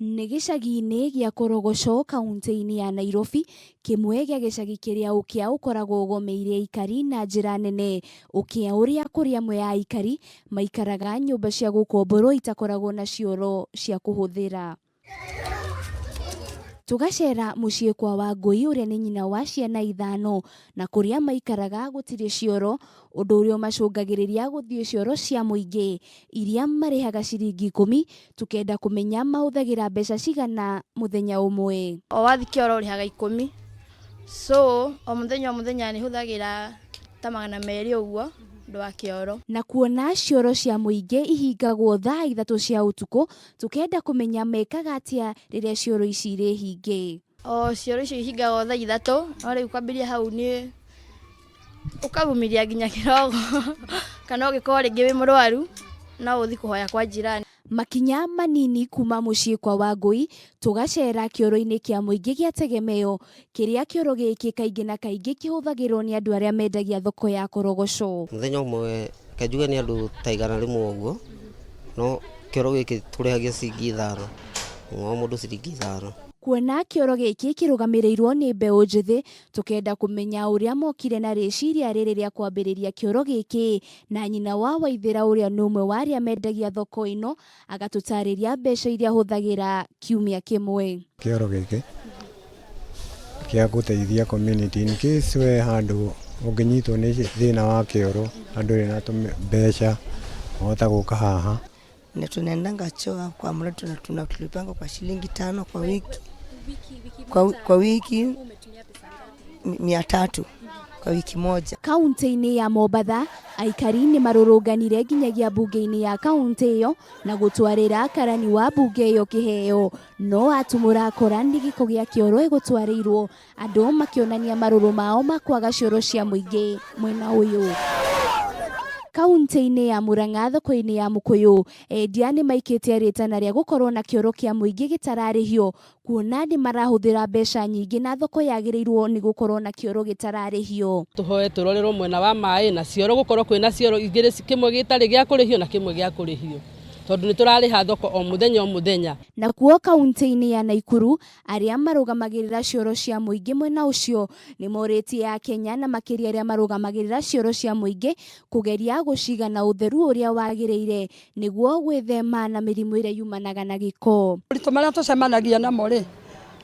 Nĩ gĩcagi-inĩ gĩa Korogocho kauntĩ-inĩ ya Nairobi, kĩmwe gĩa gĩcagi kĩrĩa ũkĩa ũkoragwo ũgomeire aikari na njĩra nene. Ũkĩa ũrĩa kũrĩ amwe a aikari maikaraga nyũmba cia gũkomborwo itakoragwo na cioro cia kũhũthĩra. Tũgacera mũciĩ kwa Wangũi ũrĩa nĩ nyina wa ciana ithano na kũrĩa maikaraga gũtirĩ cioro, ũndũ ũrĩa ũmacũngagĩrĩria gũthiĩ cioro cia mũingĩ iria marĩhaga ciringi ikũmi, tũkenda kũmenya mahũthagĩra mbeca cigana mũthenya ũmwe. O wathiĩ kĩoro ũrĩhaga ikũmi, so o mũthenya o mũthenya nĩ hũthagĩra ta 200 ũguo ũndũ wa kĩoro. Na kuona cioro cia mũingĩ ihingagwo thaa 3 cia ũtukũ, tũkenda kũmenya mekaga atĩa rĩrĩa cioro ici irĩ hinge. O cioro icio ihingagwo thaa 3, no rĩu kwambĩrĩria hau nĩ ũkavumilia nginya kĩroko kana ũngĩkorwo rĩngĩ wĩ mũrwaru no ũthiĩ kũhoya kwa jirani. Makinya manini kuma mũciĩ kwa Wangũi tũgacera kĩoro-inĩ kĩa mũingĩ gĩa Tegemeo kĩrĩa kĩoro gĩkĩ kaingĩ na kaingĩ kĩhũthagĩrwo nĩ andũ arĩa mendagia thoko ya Korogocho. Mũthenya ũmwe reke njuge nĩ andũ ta 100 ũguo, no kĩoro gĩkĩ tũrĩhagia ciringi 5, o mũndũ ciringi 5. Kuona kĩoro gĩkĩ kĩrũgamĩrĩirwo nĩ mbeũ njĩthĩ, tũkenda kũmenya ũrĩa mokire na rĩciria rĩrĩ rĩa kwambĩrĩria kĩoro gĩkĩ, na nyina wa Waithĩra ũrĩa nĩ ũmwe wa arĩa mendagia thoko ĩno agatũtarĩria mbeca iria ahũthagĩra kiumia kĩmwe. Kĩoro gĩkĩ kĩa gũteithia community in case we handũ ũngĩnyitwo nĩ thĩna wa kĩoro na ndũrĩ na mbeca wahota gũka haha. Na tunaendanga choo kwa mradi tunalipanga kwa shilingi 5 kwa wiki. Kwa wiki 300 kwa wiki moja. Kaunti-inĩ ya Mombatha, aikari nĩ marũrũnganire nginyagia mbunge-inĩ ya kaunti ĩyo na gũtwarĩra karani wa mbunge ĩyo kĩheo. No atumũra akora nĩ gĩko gĩa kĩoro ĩgũtwarĩirwo, andũ makĩonania marũrũ mao ma kwaga cioro cia mũingĩ mwena ũyũ. Kaunti-inĩ ya Murang'a thoko-inĩ ya Mũkũyũ, endia nĩ maikĩtie rĩtana rĩa gũkorwo na kĩoro kĩa mũingĩ gĩtararĩhio, kuona nĩ marahũthĩra mbeca nyingĩ na thoko yagĩrĩirwo nĩ gũkorwo na kĩoro gĩtararĩhio. Tũhoe tũrorerwo mwena wa maĩ na cioro, gũkorwo kwĩna cioro igĩrĩ, kĩmwe gĩtarĩ gĩa kũrĩhio na kĩmwe gĩa kũrĩhio, tondũ nĩ tũrarĩha thoko o mũthenya o mũthenya. Nakuo kaunti-inĩ ya Naikuru, arĩa marũgamagĩrĩra cioro cia mũingĩ mwena ũcio nĩ morĩtie Akenya na makĩria arĩa marũgamagĩrĩra cioro cia mũingĩ kũgeria gũciga na ũtheru ũrĩa wagĩrĩire nĩguo gwĩthema na mĩrimũ ĩrĩa yumanaga na gĩko. Moritũ marĩa tũcemanagia namo rĩ,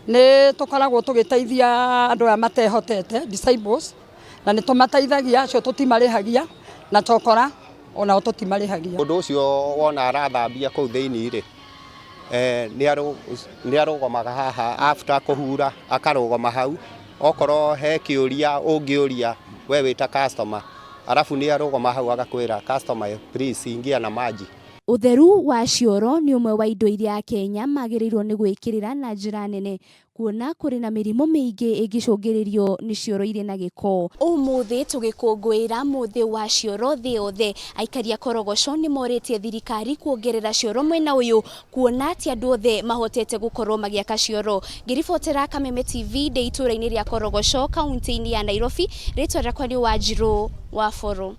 nĩ tũkoragwo tũgĩteithia andũ aya matehotete, disables, na nĩ tũmateithagia, acio tũtimarĩhagia, na chokora onao tũtimarĩhagia. Ũndũ ũcio wona arathambia kũu thĩinĩ rĩ, nĩ arũgamaga haha after kũhura akarũgama hau, okorwo he kĩũria ũngĩũria we wĩ ta customer, arabu nĩ arũgama hau agakwĩra customer please ingia na maji. Ũtheru wa cioro nĩ ũmwe wa indo iria Akenya magĩrĩirwo nĩ gwĩkĩrĩra na njĩra nene, kuona kũrĩ na mĩrimũ mĩingĩ ĩngĩcũngĩrĩrio nĩ cioro irĩ na gĩko. Ũmũthĩ tũgĩkũngũĩra mũthĩ wa cioro thĩ yothe, aikari a Korogocho nĩ morĩtie thirikari kuongerera cioro mwena ũyũ, kuona ti andũ othe mahotete gũkorwo magĩaka cioro. Ngĩribotera Kameme TV ndĩ itũũra-inĩ rĩa Korogocho kaunti-inĩ ya Nairobi, rĩtwa rĩakwa nĩ Wanjirũ wa Boro.